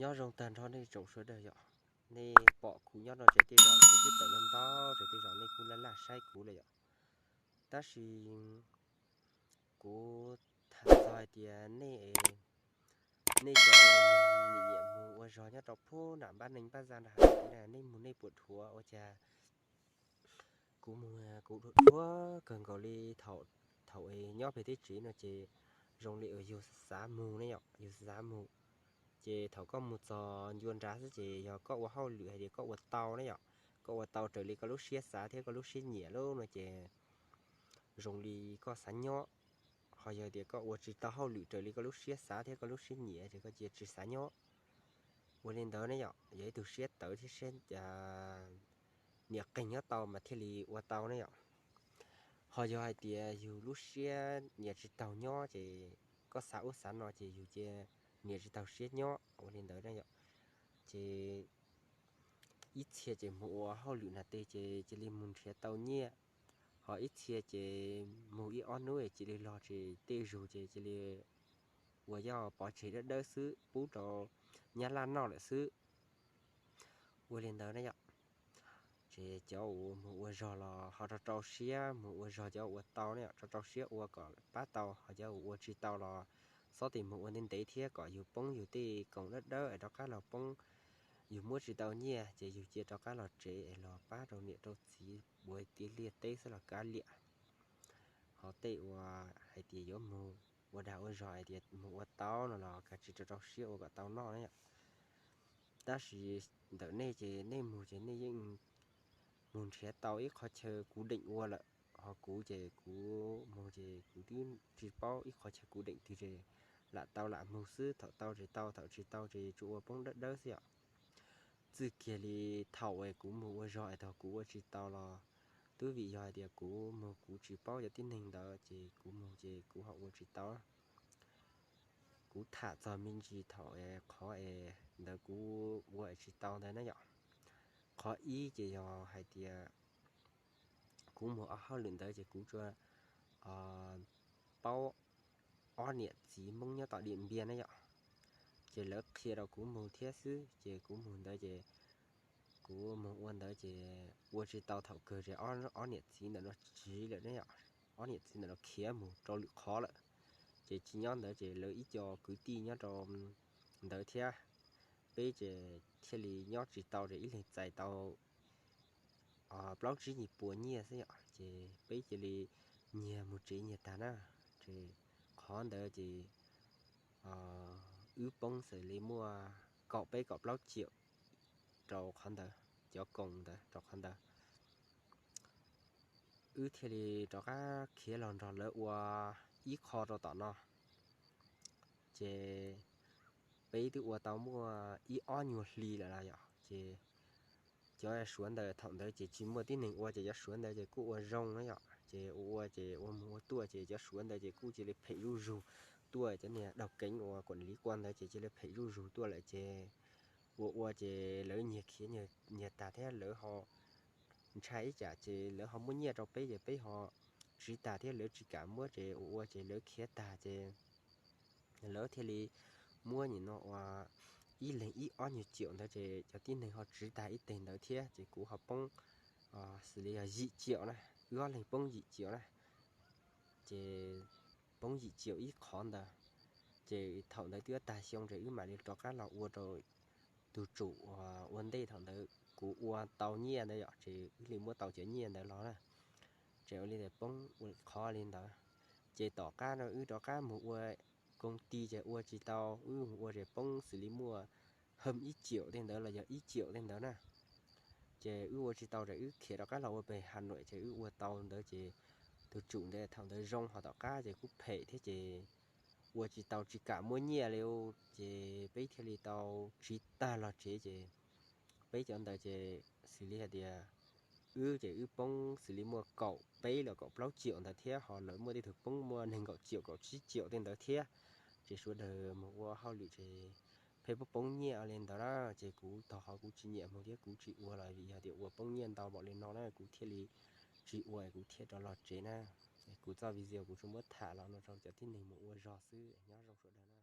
Nyob zoo tag nrho nej tsoom sawv daws yom. Nej pom kuv nyob no ces tej zaum kuv twb tawm ntau ntau ces tej zaum nej kuj laj laj saib kuv lawm yom. Tab sis kuv tham txog hais tias nej, nej cov nim niam mus ua zog nyob rau pub nam npab neej npab zaj nrag hav tid na, nej mus nej puas dhuav ua cas? Kuv mus kuv dhuav dhuav kawg nkaus li. Thaum, thaum nyob pem teb tsev no ces zoo li uas yus xav mus ne yom, yus xav mus. Ces thaum koj mus txog ncua nrad xwb ces yog koj ua hauj lwm hais tias koj ua tau ne yom, koj ua tau raws li koj lub siab xav thiab koj lub siab nyiam lawm no ces zoo li koj xav nyob. Ho yog tias koj ua tsis tau hauj lwm raws li koj lub siab xav thiab koj lub siab nyiam ces koj cia tsis xav nyob. Ua li ntawd ne yom, yog ib tug siab tawv thiab siab niam qeeg nyob tau mas thiaj li ua tau ne yom. Ho yog hais tias yus lub siab nyiam tsis taug nyob ces koj xav ub xav no ces yus cia niam tsis taug siab nyob. Ua li ntawd ne yom, ces ib txhia ces mus ua hauj lwm nag teg ces cia li mus nrhiav tau nyiaj, ho ib txhia ces mus ib ob hnub cia li los ces tej zug ces cia li ua yog pov tseg dawb dawb xwb pub rau nyab laj noj lawm xwb. Ua li ntawd na yom, ces cov uas mus ua zog los ho rau rau siab mus ua zog, cov ua tau ne yom, rau rau siab ua kom pab tau, ho cov uas ua tsis tau los xob tes mus ua ntev ntev thiab kom yus poob yus tej koom dawb dawb es rov qab los poob. Yus muab tsis tau nyiaj ces yus cia rov qab los tsev es los pab rau niam rau txiv ua tib liaj teb xwb los kav liam. Ho tej uas hais tias yuav mus ua dag ua zog hais tias mus ua tau no los kav tsij rau rau siab ua kom tau noj na yom. Tab sis ntawm nej ces nej mus ces nej yeej mus nrhiav tau ib qhov chaw kuv deem ua lawm. Ho kuv ces kuv mus ces kuv twb tsis paub ib qhov chaw kuv deem twg ces lam tau lam mus xwb, thaum tau ces tau, thaum tsis tau ces tsuas ua poob dawb dawb xwb yom. Txij kiag li thaum es kuv mus ua zog es thaum kuv ua tsis tau los twb vim yog hais tias kuv mus kuv tsis paub cov tib neeg ntawd ces kuv mus ces kuv ho ua tsis tau. Kuv tham txog me ntsis thaum es qhov es ntawd kuv ua es tsis tau ntawd na yom. Qhov ib ces yog hais tias kuv mus ua hauj lwm ntawd ces kuv tsuas paub ob niam txiv Hmoob nyob tom Diam Npiaj na yom. Ces lawv qhia rau kuv mus thiab xwb ces kuv mus ntawd ces kuv mus ua ntawd ces ua tsis tau, thaum kawg ces ob niam txiv ntawm no tsiv lawm ne yom. Ob niam txiv ntawm no khiav mus rau lwm qhov lawm. Ces tsis nyob ntawd ces lawv ib co kwv tij nyob rau ntawd thiab, peb ces thiaj li nyob tsis tau ces ib leeg txais tau plaub tsib nyuag puas nyiaj xwb yom. Ces peb cia li nyiag mus tsev nyiag tag na. Ces qhov ntawd ces wb poob xws li muaj kaum peb kaum plaub ciam rau qhov ntawd, cov koom ntawd rau qhov ntawd. Wb thiaj li rov qab khiav los nrog lawv ua ib qho rau tom no. Ces peb twb ua tau muaj ib ob nyuag hli lawm los yom, ces cov Suav ntawd thaum ntawd ces tsis muaj tib neeg ua ces cov Suav ntawd ces kuj ua zoo na yom. Ces ua ua ces ua mus ua tuaj ces cov Suav ntawd ces kuj cia li phem zuj zus tuaj, cov niag daug keev uas kuam liv kua ntawd ces cia li phem zuj zus tuaj lawm ces ua ua ces lawv nyiag khiav nyiag tag thiab lawv ho ntshai ib tsam ces lawv ho muab nyiaj rau peb ces peb ho tsiv tag thiab lawv tsis kam muab ces ua ua ces lawv khiav tag ces lawv thiaj li muab nim no ua ib leeg ib ob nyuag ciam ntawd ces cov tib neeg ho tsiv tag ib teg ntawd thiab ces kuv ho poob xws li yog yim ciam na, wb ob leeg poob yim ciam na. Ces poob yim ciam ib qhov ntawd, ces thaum ntawd twb tag xyoo ces wb mam li rov qab los ua rau tus tsum ua ntej thaum ntawd kuv ua tau nyiaj ntawd yom, ces wb li muab tau cov nyiaj ntawd los na. Ces ua li ntawd poob ua qhov li ntawd. Ces tom qab no wb rov qab mus ua koom ti ces ua tsis tau, wb mus ua ces poob xws li muaj hawm ib ciam tej ntawd los yog ib ciam tej ntawd na. Ces wb ua tsis tau ces wb khiav rov qab los ua pem Has Nuam ces wb ua tau ntawd ces tus tsum ntawd thaum ntawd zoo ho tom qab ces kuj phem thiab ces ua tsis tau tsis kam muab nyiaj li, ces peb thiaj li tau tsiv tag los tsev ces peb cov ntawd ces xws li hais tias wb ces wb poob xws li muaj kaum peb los kaum plaub ciam ntawd thiab ho lawv muaj tej tug poob muaj nees nkaum ciam kaum tsib ciam tej ntawd thiab. Ces sawv daws mus ua hauj lwm ces pheej poob poob nyiaj li ntawd na, ces kuv tau qhov kuv tsis nyiam mus thiab kuv tsis ua los vim yog tias ua poob nyiaj ntau npaum li no na, kuv thiaj li tsis ua kuv thiaj rov los tsev na. Kuv txoj video kuv tsuas muab tham los no rau cov tib neeg mus ua zog xwb, nyob zoo sawv daws na.